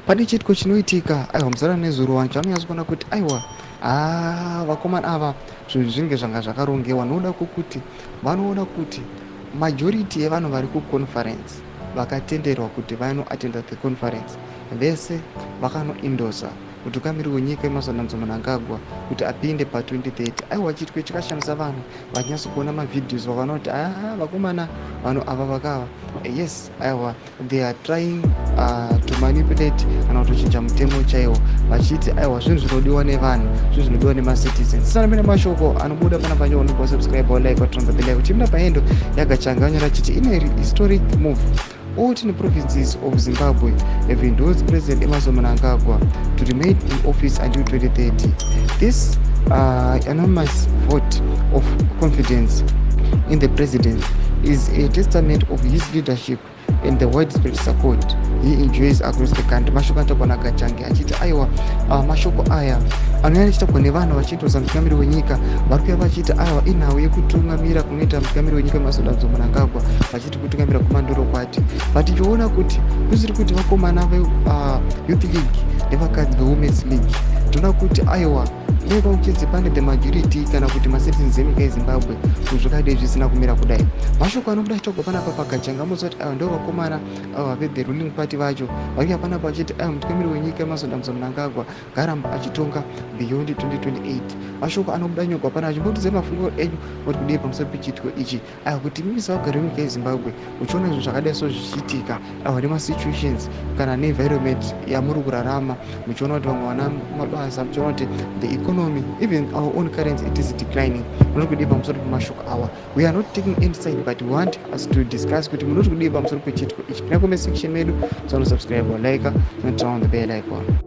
Pane chiitiko chinoitika, aiwa, muzara nezuro vanhu chavanonyatso kuona kuti aiwa, haa, vakomana ava zvinhu zvinenge zvanga zvakarongewa, nokuda kwokuti vanoona kuti majority yevanhu vari kuconference vakatenderwa kuti vanoattenda the conference vese vakanoendorsa mutungamiri wenyika Emmerson Dambudzo Mnangagwa kuti apinde pa2030. Aiwa, chiitiko chakashamisa vanhu vachinyaso kuona mavideos, vakaona kuti aa, vakomana, vanhu ava vakava, yes, aiwa, they are trying to manipulate kana kutochinja mutemo chaiwo, vachiti aiwa, zvinhu zvinodiwa nevanhu, zvinhu zvinodiwa nemacitizens. Tisanapinda mashoko anobuda pana panyoonekwa, subscribe, like, waturn on the bell. Uchipinda pahandle yaGachanga, vanyora chiti, "In a historic move, all 10 provinces of Zimbabwe have endorsed President Emmerson Mnangagwa to remain in office until 2030. This unanimous vote of confidence in the president is a testament of his leadership and the widespread support he enjoys across the country." Mashoko anotaurwa naGachange achiti aiwa, mashoko aya anouya achiitwa nevanhu vachiendorsa mutungamiri wenyika, vari kuya vachiti aiwa, inhau yekutungamira kunoita mutungamiri wenyika Emmerson Dambudzo Mnangagwa, vachiti kutungamira kumandoro kwati. But tichiona kuti kusiri kuti vakomana veyouth league nevakadzi vewomen's league, tinoona kuti aiwa, dai kwakuchinzi pane the majority kana kuti macitizens enyika yeZimbabwe, zvakadai zvisina kumira kudai. Mashoko anobuda achitaurwa panapa paGachanga muziva kuti aiwa, ndo vakomana ava vethe ruling party vacho vakuya panapa vachiti aiwa, mutungamiri wenyika Emmerson Dambudzo Mnangagwa ngaaramba achitonga beyond 2028. Mashoko anobuda nyogwa pana achimbotidza mafungiro enyu uri kudii pamusoro pechiitiko ichi? Aiwa, kuti mimi sevagari venyika yeZimbabwe uchiona zvinhu zvakadai so zvichiitika, aiwa, nemasituations kana neenvironment yamuri kurarama, muchiona kuti vamwe vana mabasa, muchiona kuti the economy, even our own currency, it is declining, munoti kudii pamusoro pemashoko awa? We are not taking any side, but we want us to discuss kuti munoti kudii pamusoro pechiitiko ichi. Pinda comment section medu, so subscribe, like, turn on the bell icon.